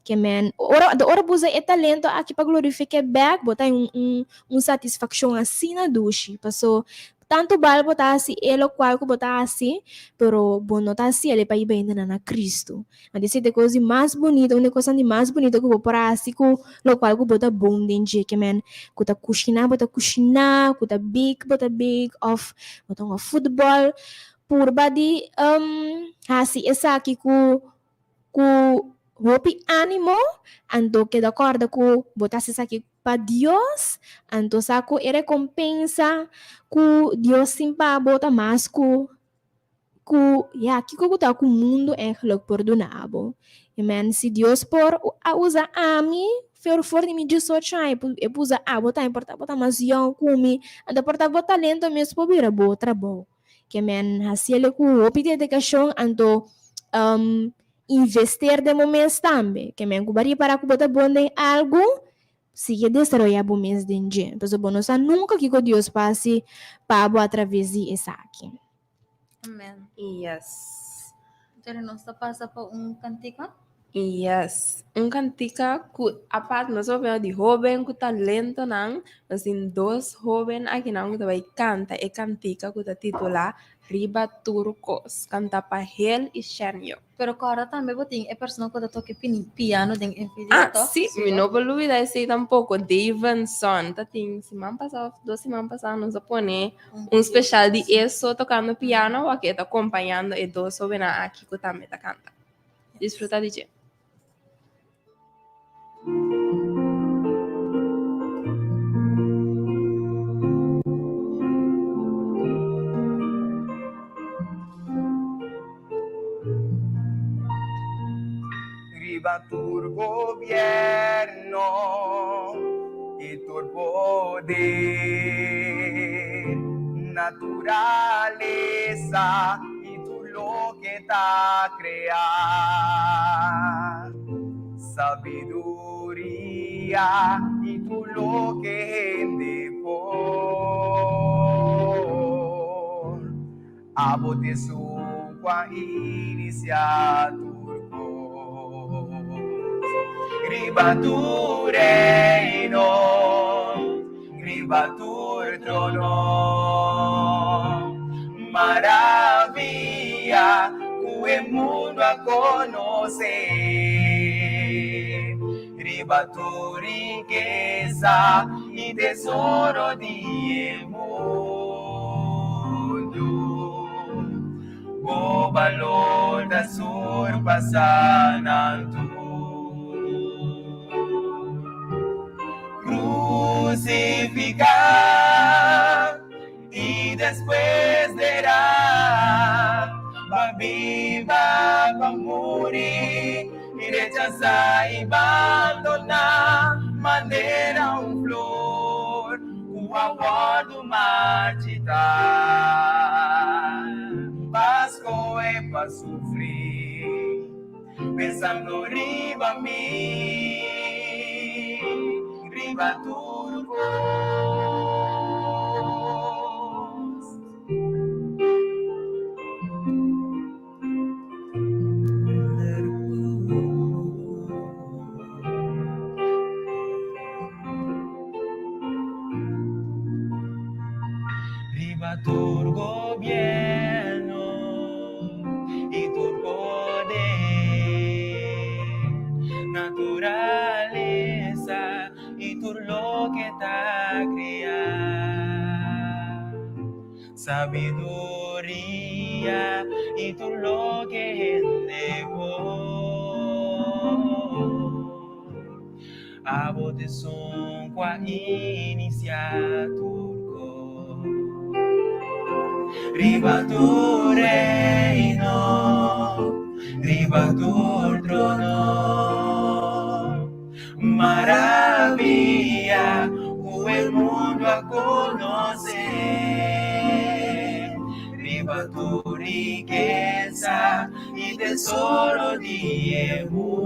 Speaker 5: Ke men ora ora bo usa e talento aki pa glorifiká e bèk bo ta un un un satisfakshon asina dushi, paso Tantu bal bo ta hasi e lokual ku bo ta hasi, pero bo no ta hasi el pa hiba hendenan na Kristu. Anto esei ta e kos di mas bunita, un di e kosnan di mas bunita ku bo por hasi ku lokual ku bo ta bon den dje, ke men ku ta kushiná bo ta kushiná, ku ta bake bo ta bake, òf bo ta hunga futbòl. Purba di hasi esaki ku ku hopi ánimo, anto keda kòrda ku bo ta hasi esaki pa Dios, anto sa ku e rekompensa ku Dios tin pa bo ta mas ku ku ya kiko ku ta ku mundu eigenlijk por duna bo. Amen. Si Dios por a usa ami for for di mi diesocho aña e por usa abo tambe por ta bo ta mas yòn ku mi, anto por ta bo talento mes por bira bo trabou. Ke men hasiel ku hopi dedikashon anto invester den bo mes tambe. Ke men ku bo a ripará ku bo ta bon den algu, sigui desaroyá bo mes den dje. Pasobra bo no sa nunka kiko Dios por hasi pa bo atraves di esaki.
Speaker 3: Amen.
Speaker 2: Yes.
Speaker 3: Pero nos ta pasa pa un kantika.
Speaker 2: Yes, un kantika ku apart nos a papia di hoben ku talentonan, nos tin dos hoben akinan ku ta bai kanta e kantika ku ta titulá Riba Tur Kos, kantá pa Hel i Shenyo.
Speaker 3: Pero kòrda tambe bo tin e persona ku ta toka piano den e video,
Speaker 2: Ah,
Speaker 3: tòg?
Speaker 2: sí, mi no por lubida esei tampoko, Davidson ta tin siman pasá òf dos siman pasá nos a pone un speshal di e so tokando piano wak e ta kompañando e dos hobennan aki ku tambe ta kanta. Disfruta di dje.
Speaker 1: Riba tur gobierno y tur poder, naturaleza y tur loke ta kreá. Sabiduria i tur loke hende por. Abo ta esun ku a inisiá tur kos. Riba tur reino, riba tur trono. Maravia ku e mundu a konosé. Riba tur rikesa i tesoro di e mundu. Bo balor ta surpasá nan tur. Krusifiká. I despues derá pa biba, pa muri, i rechasá i bandoná manera un flor ku a wòrdu marchitá. Pa skohe pa sufri, pensando riba mi, riba tur kos. Riba tur gobierno y tur poder, naturaleza y tur loke ta crea, sabiduria y tur loke hende por. Abo ta esun ku a inisiá tur kos. Riba tur reino, riba tur trono. Maravia ku e mundu a konosé. Riba tur. rikesa i tesoro di e mundu.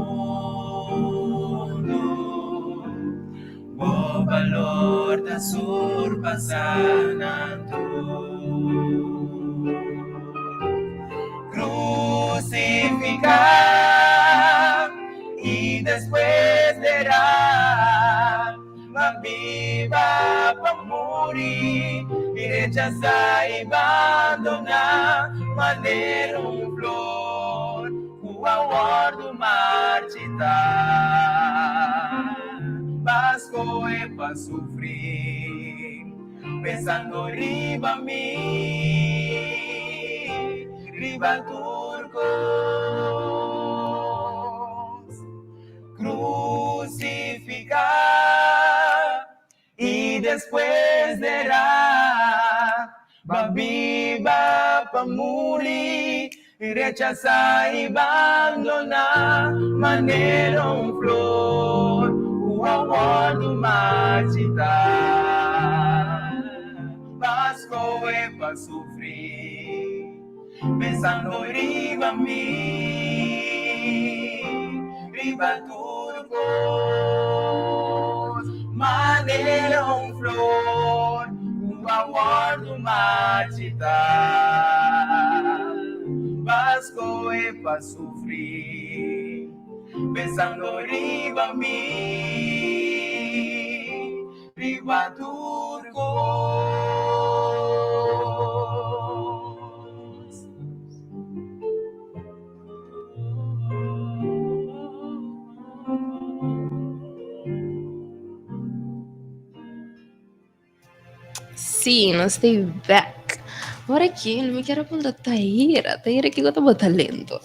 Speaker 1: Bo balor ta surpasá nan tur. Crucificá i despues derá, ma biba pa muri i rechasá i bandoná manera un flor ku a wòrdu marchitá. Pa skohe pa sufri. Pensando riba mi, riba tur kos. Crucificá i despues derá, ba biba pa muri, rechasá i bandoná, manera un flor ku a wòrdu marchitá. Pa skohe pa sufri, pensando riba mi, riba tur kos, manera un flor ku a wòrdu marchitá. Pa skohe pa sufri, pensando riba mi, riba tur kos.
Speaker 2: Sí, nos ta back. Ora aki mi kier a puntra Tahira. Tahira, kiko ta bo talento?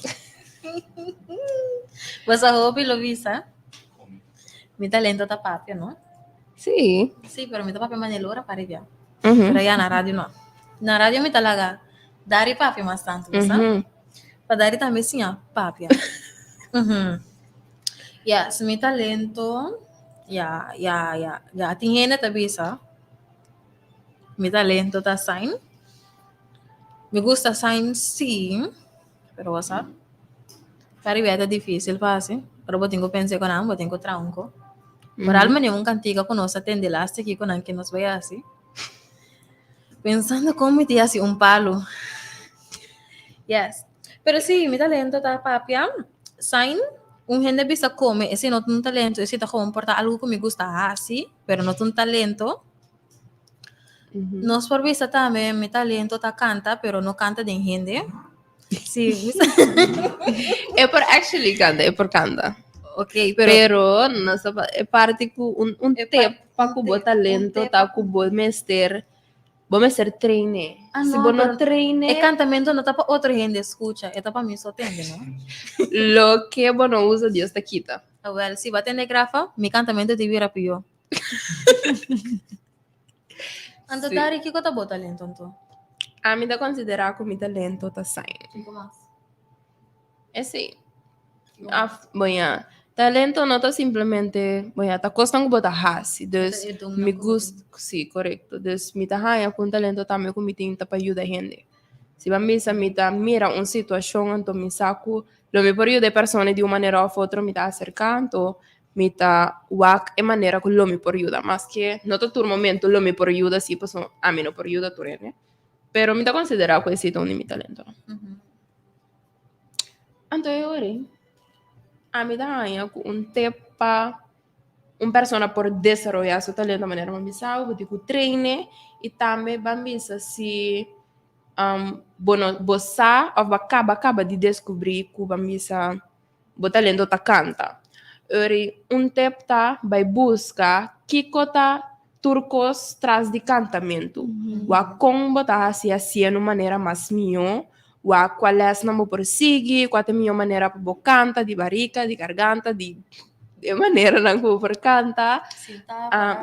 Speaker 3: Bo sa hopi lo bisa. Mi talento ta papia, no?
Speaker 2: Sí.
Speaker 3: Sí, pero mi ta papia manera ora para bia. Pero ya na radio no. Na radio mi ta laga Dari papia mas tantu, bo sa? Pa Dari tambe siña papia. Yes, mi talento, ya, ya, ya, ya tin hende ta bisa mi talento ta sign. Mi gusta sign sí, pero bo sa, karibe ta difícil pa hasi, ora bo tin ku pensa ku nan, bo tin ku traha un ko. Por al manera un kantika ku nos a tende laatste kiko nan ke nos bai hasi. Pensando kon mi ta hasi un palu. Yes. Pero sí, mi talento ta papia. Sign, un hende bisa come, esei no ta un talento, esei ta gewoon por ta algo ku mi gusta hasi, pero no ta un talento. Nos por bisa tambe mi talento ta kanta, pero no kanta den hende. Sí.
Speaker 2: E por actually kanta, e por kanta.
Speaker 3: Ok, pero,
Speaker 2: Pero nos ta e parti ku un, un
Speaker 3: E
Speaker 2: tip pa
Speaker 3: un
Speaker 2: ku bo
Speaker 3: tip, un
Speaker 2: talento
Speaker 3: tip.
Speaker 2: ta ku bo mester bo mester traine.
Speaker 3: Ah,
Speaker 2: Si
Speaker 3: no,
Speaker 2: bo no
Speaker 3: pero
Speaker 2: traine,
Speaker 3: e kantamento no ta pa otro hende skucha, e ta pa mi so tende, no?
Speaker 2: loke bo no usa Dios ta kita.
Speaker 3: Awel, si bo a tende grafa, mi kantamento ta bira pió. Anto
Speaker 2: Sí.
Speaker 3: Dari, kiko ta bo talento anto?
Speaker 2: Ami ta konsiderá ku mi talento ta sign.
Speaker 3: Kiko mas?
Speaker 2: Esei. Af, bon ya, talento no ta simplemente, bon ya, ta kosnan ku bo ta hasi. Dus
Speaker 3: E donnan
Speaker 2: mi
Speaker 3: ku bo
Speaker 2: gust, sí, korekto. Dus mi ta haña ku un talento tambe ku mi tin ta pa yuda hende. Si bo a bisa mi ta mira un situashon anto mi sa ku lo mi por yuda e persona di un manera òf otro mi ta aserká anto mi ta wak e manera ku lo mi por yuda. Maske no ta tur momento lo mi por yuda sí pasobra ami no por yuda tur hende. Pero mi ta konsiderá ku esei ta un di mi talentonan. Anto e ora ei, ami ta haña ku un tip pa un persona por desaroyá su talento manera bo bisa bo tin ku train'e i tambe ban bisa si bo no bo sa òf bo a kaba kaba di deskubrí ku ban bisa bo talento ta kanta. Ora ei un tip ta bai buska kiko ta tur kos tras di kantamentu. Wak kon bo ta hasi hasié na un manera mas mihó, wak kua lèsnan bo por sigui, kua ta e mihó manera pa bo kanta, di barika, di garganta, di e maneranan ku bo por kanta,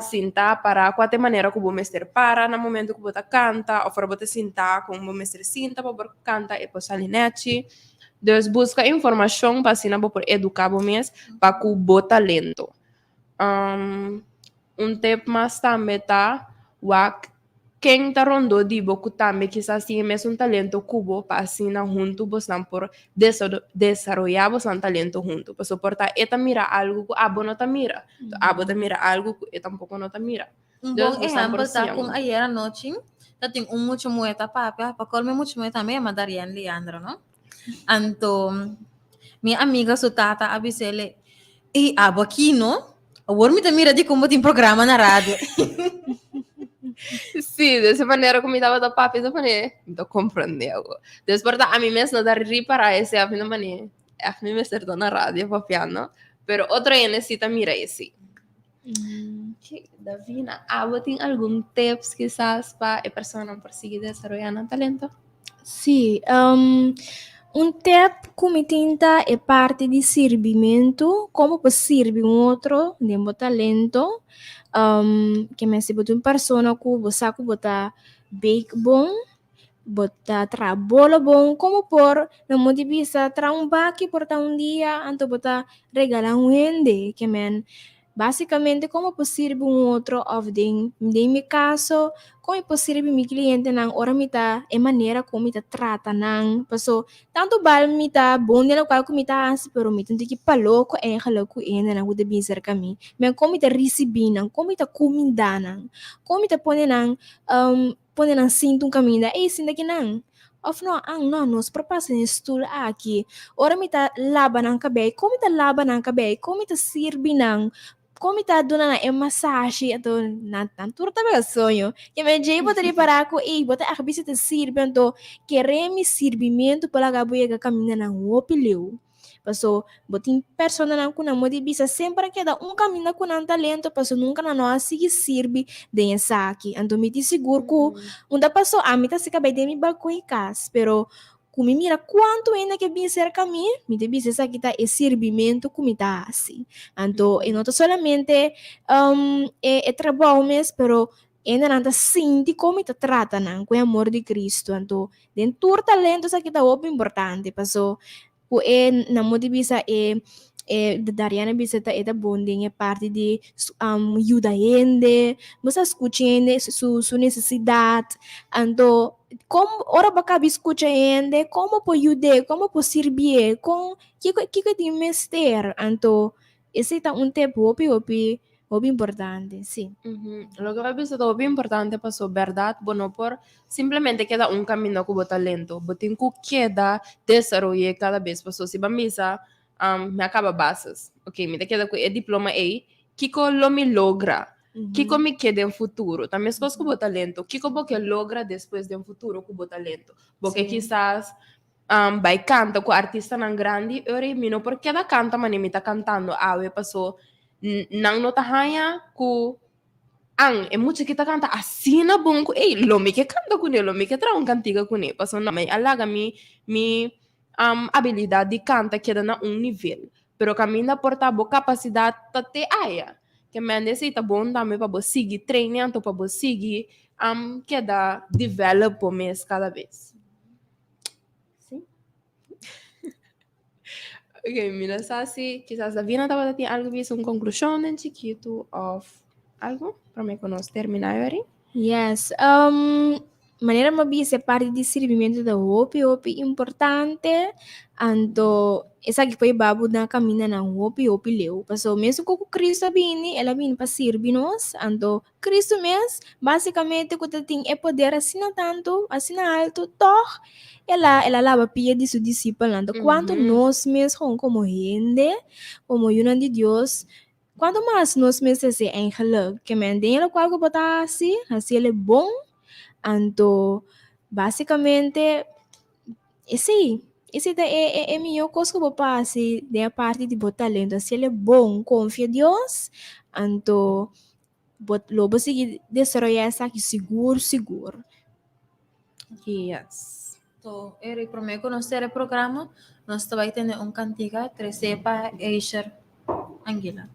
Speaker 2: sintá, pará, kua ta e manera ku bo mester para na momento ku bo ta kanta òf ora bo ta sintá kon bo mester sinta pa bo por kanta e por sali nèchi. Dus buska informashon pa asina bo por eduká bo mes pa ku bo talento. Un tip mas tambe ta wak. Ken ta rondó di bo ku tambe kisas tin e mesun talento ku bo pa asina huntu bosnan por desaroyá bosnan talento huntu? Pasobra por ta e ta mira algu ku abo no ta mira, abo ta mira algu ku e tampoko no ta mira.
Speaker 3: Un
Speaker 2: Dus
Speaker 3: bon
Speaker 2: bosnan por
Speaker 3: ehèmpel ta
Speaker 2: siña
Speaker 3: kon
Speaker 2: un.
Speaker 3: ayer anochi ta tin un mucha muhé ta papia, pa colmo e mucha muhé tambe yama Darian Leandro, no? Anto mi amiga su tata a bis'ele, Ey, abo aki no? Awor mi ta mira di kon bo tin programa na radio.
Speaker 2: Sí, de esa manera ku mi tabata papia, ta manera, mi ta komprendé awor. Dus por ta ami mes no ta ripará esei, ami ta manera, ègt mi mester ta na radio papiando. Pero otro hende sí ta mira esei. Ok, Davina, abo tin algun tips kisas pa e personanan por sigui desaroyá nan talento?
Speaker 5: Sí, un tip ku mi tin ta e parti di sirbimentu, komo bo por sirbi un otro den bo talento. Ke men si bo ta un persona ku bo sa ku bo ta bake bon, bo ta traha bolo bon, komo por na modo di bisa traha un baki por ta un dia anto bo ta regala un hende ke men basikamente komo por sirbi un otro òf den den mi kaso kon mi por sirbi mi klientenan ora mi ta e manera kon mi ta trata nan paso tantu bal mi ta bon den lokual ku mi ta hasi pero mi ta un tiki paloko eigenlijk ku e hendenan ku ta bin serka mi men kon mi ta risibí nan kon mi ta kumindá nan kon mi ta pone nan Pone nan sinta un kaminda, Ey, sinta kinan. Òf no, An, no, nos por pasa den e stul aki. Ora mi ta laba nan kabei, kon mi ta laba nan kabei? Kon mi ta sirbi nan? Kon mi ta duna nan e masashi? Anto nan nan tur ta bega soño. Ke men djei bo ta ripará ku, ey, bo ta ègt bisa ta sirbi, anto kere mi sirbimentu por laga bo yega kaminda nan hopi leu. Paso bo tin personanan ku nan modi bisa semper a keda un kaminda ku nan talento paso nunka nan no a sigui sirbi den esaki. Anto mi tin sigur ku un ta paso ami ta seka bai den mi balkon i kas pero ku mi mira kuantu hende ke bin serka mi, mi ta bisa esaki ta e sirbimentu ku mi ta hasi. Anto e no ta solamente e trabou mes pero Hendenan ta sinti kon mi ta trata nan ku e amor di Cristo. Anto, den tur talento esaki ta hopi importante, paso ku e nan mo di bisa e e Dariana bisa ta e ta bon den e parti di yuda hende, bo sa skucha hende su su nesesidat. Anto, kon ora bo kabi skucha hende, kon bo por yud'é, kon bo por sirbié, kon kiko kiko e tin mester. Anto, Esei ta un tep hopi hopi hopi importante, sí.
Speaker 2: Loke bo a bisa ta hopi importante paso bèrdat bo no por simplemente keda un kaminda ku bo talento. Bo tin ku keda desaroy'é kada bes paso si bo a misa mi a kaba basis, ok mi ta keda ku e diploma ei, kiko lo mi logra? Kiko mi ke den futuro? Ta meskos ku bo talento, kiko bo ke logra despues den futuro ku bo talento? Bo ke kisas Bai kanta ku artistanan grandi, ora mi no por keda kanta manera mi ta kantando awe paso nan no ta haña ku an e mucha ki ta kanta asina bon ku ey lo mi ke kanta kuné, lo mi ke traha un kantiga kuné paso no mi a laga mi mi abilidat di kanta keda na un nivel pero kaminda por ta bo kapasidat ta te aya ke mende esei ta bon tambe pa bo sigui training anto pa bo sigui keda develop bo mes kada bes. Sí. Ok, mi no sa si quizás Davina tabata tin algo bisa un conclusión den chikitu of algo prome ku nos termina yori.
Speaker 5: Yes, manera mi a bisa e parti di sirbimentu ta hopi hopi importante, anto esaki por hiba bo na kamindanan hopi hopi leu, pasobra mesun ku Cristo a bini, el a bini pa sirbi nos, anto Cristo mes, básicamente cu ta tin e poder asina tantu, asina alto, toch el a, el a laba pia di su discipelnan. Anto cuanto nos mes gewoon como hende, como yunan di Dios, cuanto mas nos mester ser eigenlijk? Ke men den e locual cu bo ta haci, haci el e bon, anto básicamente esey, esey ta e e e mihor cos cu bo por haci den e parti di bo talento, haci el e bon, confia Dios, anto Bo lo bo sigui desaroyá esaki sigur sigur.
Speaker 2: Yes.
Speaker 3: To Eric, promé ku nos sera e programa, nos ta bai tene un kantika tresé pa Eisher Anguila.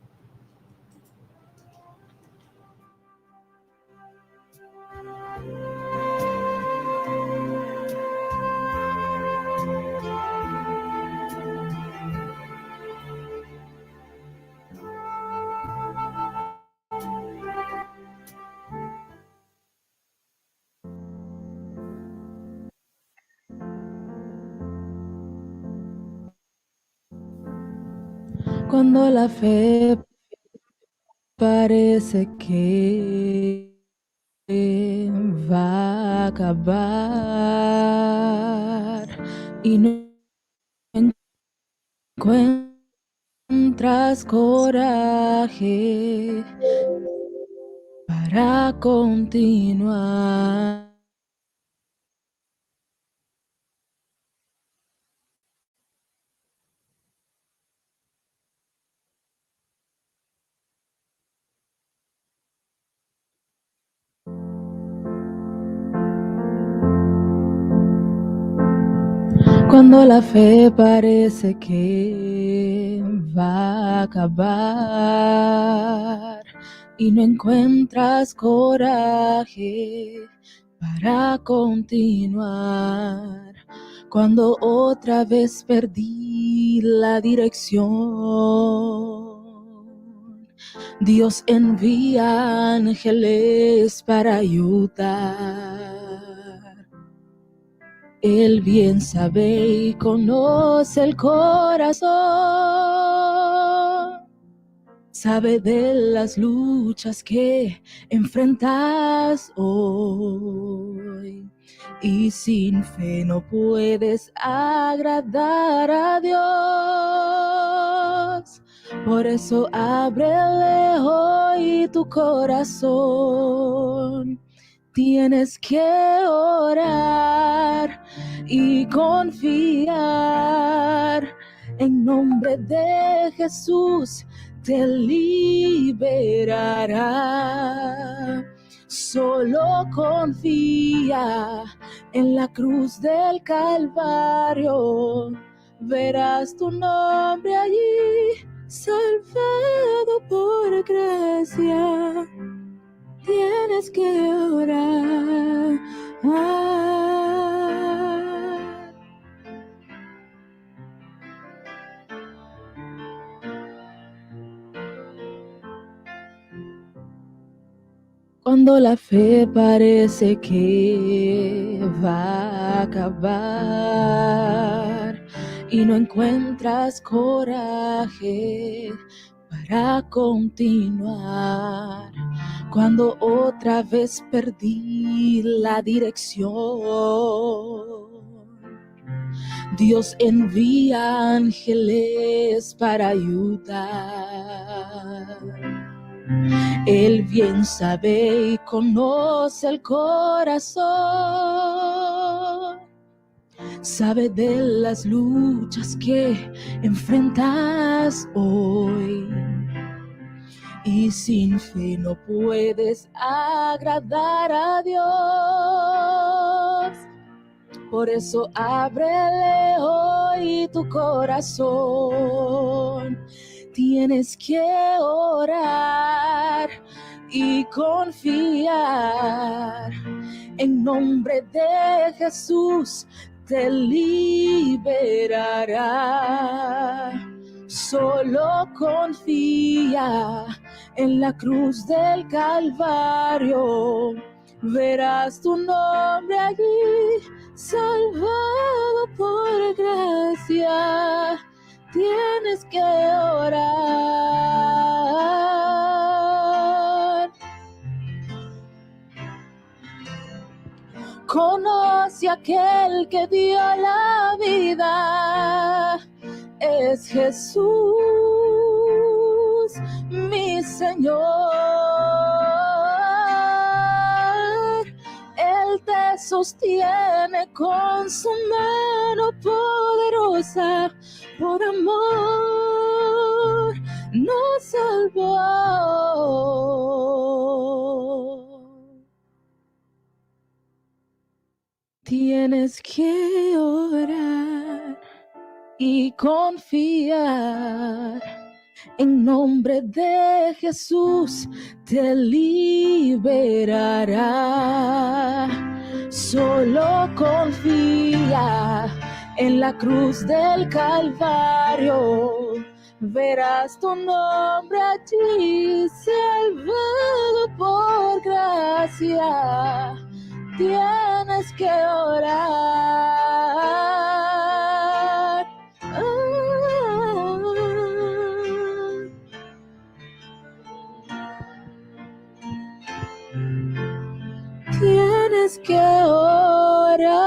Speaker 6: Cuando la fe parece que va a acabar y no encuentras coraje para continuar. Cuando la fe parece que va a acabar y no encuentras coraje para continuar. Cuando otra vez perdí la dirección, Dios envía ángeles para ayudar. Él bien sabe y conoce el corazón. Sabe de las luchas que enfrentas hoy. Y sin fe no puedes agradar a Dios. Por eso ábrele hoy tu corazón. Tienes que orar y confiar. En nombre de Jesús te liberará. Solo confía en la cruz del Calvario. Verás tu nombre allí, salvado por gracia. Tienes que orar. Cuando la fe parece que va a acabar y no encuentras coraje para continuar. Cuando otra vez perdí la dirección, Dios envía ángeles para ayudar. Él bien sabe y conoce el corazón. Sabe de las luchas que enfrentas hoy. Y sin fe no puedes agradar a Dios. Por eso ábrele hoy tu corazón. Tienes que orar y confiar. En nombre de Jesús te liberará. Solo confía en la cruz del Calvario. Verás tu nombre allí, salvado por gracia. Tienes que orar. Conoce aquel que dio la vida. Es Jesús, mi Señor. Él te sostiene con su mano poderosa. Por amor nos salvó. Tienes que orar y confiar. En nombre de Jesús te liberará. Solo confía en la cruz del Calvario. Verás tu nombre allí, salvado por gracia. Tienes que orar. Antes que ahora.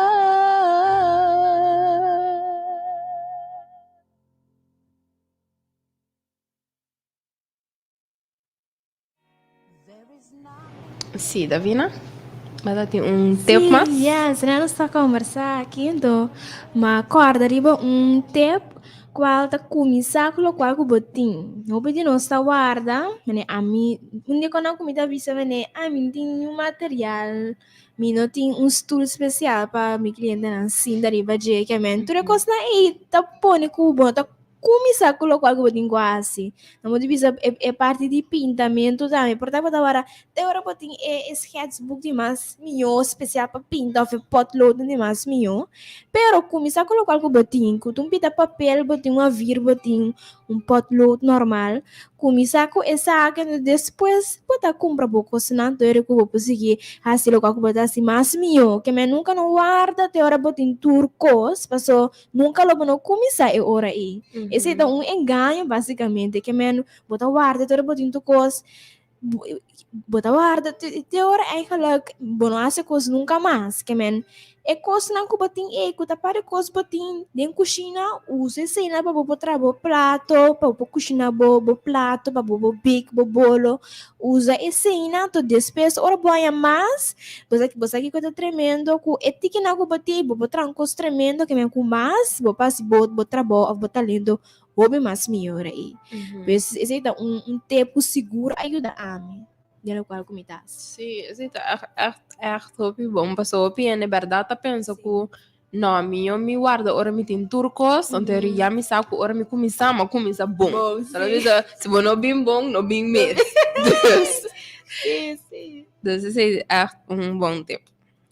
Speaker 2: Sí, Davina. Bo tin un tip mas?
Speaker 5: Sí, yes, nos ta kombersá aki, anto m'a kòrda riba un tip kual ta kuminsá ku lokual ku bo tin. Hopi di nos ta warda, mane ami, un di konan ku mi ta bisa mane, ami no tin niun material, mi no tin un stul spesial pa mi klientenan sinta riba dje, ke men tur e kosnan ei ta pone ku bo no ta Kuminsá ku lokual ku bo tin ku hasi. Nan bo ta bisa e parti di pintamentu tambe. Por ta bo ta wara te ora bo tin e schetsboek di mas mihó spesial pa pinta òf e potloodnan di mas mihó. Pero kuminsá ku lokual ku bo tin. Ku ta un pita papel bo tin, un avir bo tin, un potlood normal. Kuminsá ku esaki anto despues bo ta kumpra bo kosnan tur ku bo por sigui hasi lokual ku bo ta hasi mas mihó. Ke men nunka no warda te ora bo tin tur kos paso Nunka lo bo no kuminsá e ora ei. Esei ta un engaño básikamente, ke men bo ta warda te ora bo tin tur kos, bo ta warda te ora eigenlijk bo no hasi kos nunka mas. Ke men e kosnan ku bo tin ei, ku ta par di kos bo tin den kushina, usa eseinan pa bo por traha bo plato, pa bo por kushina bo bo plato, pa bo por bake bo bolo. Usa eseinan, anto despues ora bo haña mas, bo sa bo sa kiko ta tremendo ku e tikinan ku bo tin bo por traha un kos tremendo ke men ku mas bo por hasi bo bo trabou òf bo talento hopi mas mihor ei. Pues esei ta un un tip ku sigur a yuda ami den lokual ku mi ta hasi.
Speaker 2: Sí, esei ta ègt ègt ègt hopi bon pasobra hopi hende bèrdat ta pensa ku No, mi yo mi warda ora mi tin tur kos, anto eri ya mi sa ku ora mi kuminsá, mi a kuminsá bon.
Speaker 5: Bon,
Speaker 2: Sa lo
Speaker 5: sí.
Speaker 2: bisa, si bo no bin bon, no bin mes. Dus,
Speaker 5: Sí, sí.
Speaker 2: dus esei ta ègt un bon tip.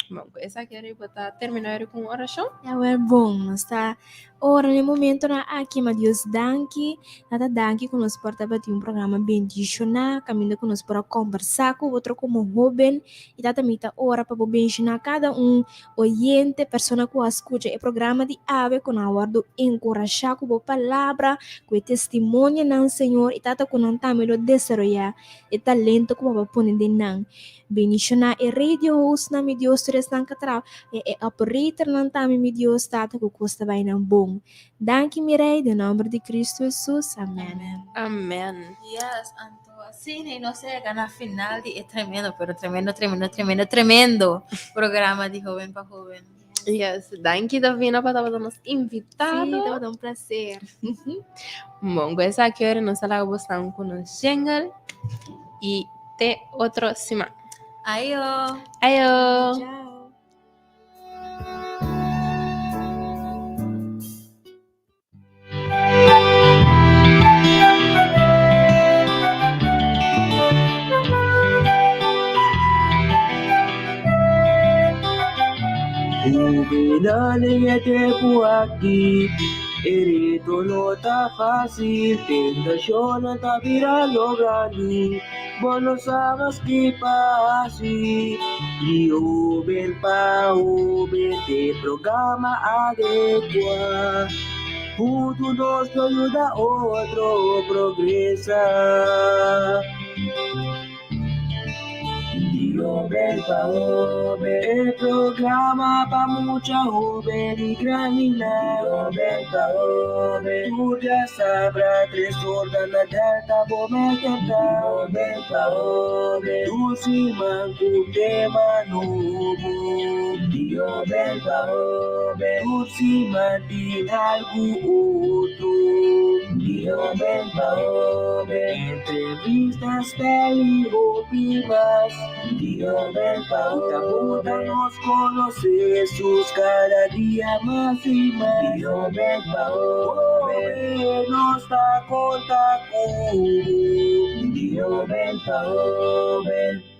Speaker 2: Bon, ku esaki eri bo ta terminá eri ku un orashon?
Speaker 5: Ya wel bon, nos ta ora na e momentonan aki, ma Dios danki, Tata danki ku nos por tabatin un programa bendishoná, kaminda ku nos por a kombersá ku otro komo hóben, i Tata mi ta ora pa bo benshoná kada un Oyente, persona ku a skucha e programa di awe ku nan a wòrdu enkurashá ku bo palabra, ku e testimonionan, Señor, i Tata ku nan tambe lo desaroyá e talento ku bo a pone den nan. Bendishoná e radio hostnan, mi Dios, tur esnan ku a traha, e e operatornan tambe, mi Dios, Tata, ku kos ta bai nan bon. Danki, mi Rei, den nòmber di Kristu Hesus. Amèn.
Speaker 2: Amèn.
Speaker 3: Yes, anto asina y nos a yega na final di e tremendo, pero tremendo, tremendo, tremendo, tremendo programa di Joven pa Joven.
Speaker 2: Yes, danki Davina pa tabata nos invitado.
Speaker 5: Sí, tabata un placer.
Speaker 2: Bon, ku esaki ora nos ta laga bosnan ku nos jingle y te otro siman.
Speaker 3: Ayo!
Speaker 2: Ayo!
Speaker 5: Chao.
Speaker 1: Juvenal den e tempu aki, e reto no ta fácil, tentashonnan ta bira lo grandi. Bo no sa mas ki pa hasi. Di hoben pa hoben te programa adekua. Huntu nos lo yuda otro progresa. Di hoben pa hoben e programa pa mucha hoben di grandinan. Di hoben pa hoben tur dia sabra tres ora na Delta bo mester ta. Di hoben pa hoben tur siman ku tema nobo. Di hoben pa hoben tur siman tin algu otro. Di hoben pa hoben entrevista spel y hopi mas. Di hoben pa hoben ta nos conoce Jesus cada dia mas y mas. Di hoben pa hoben nos ta conta cu bo. Di hoben pa hoben.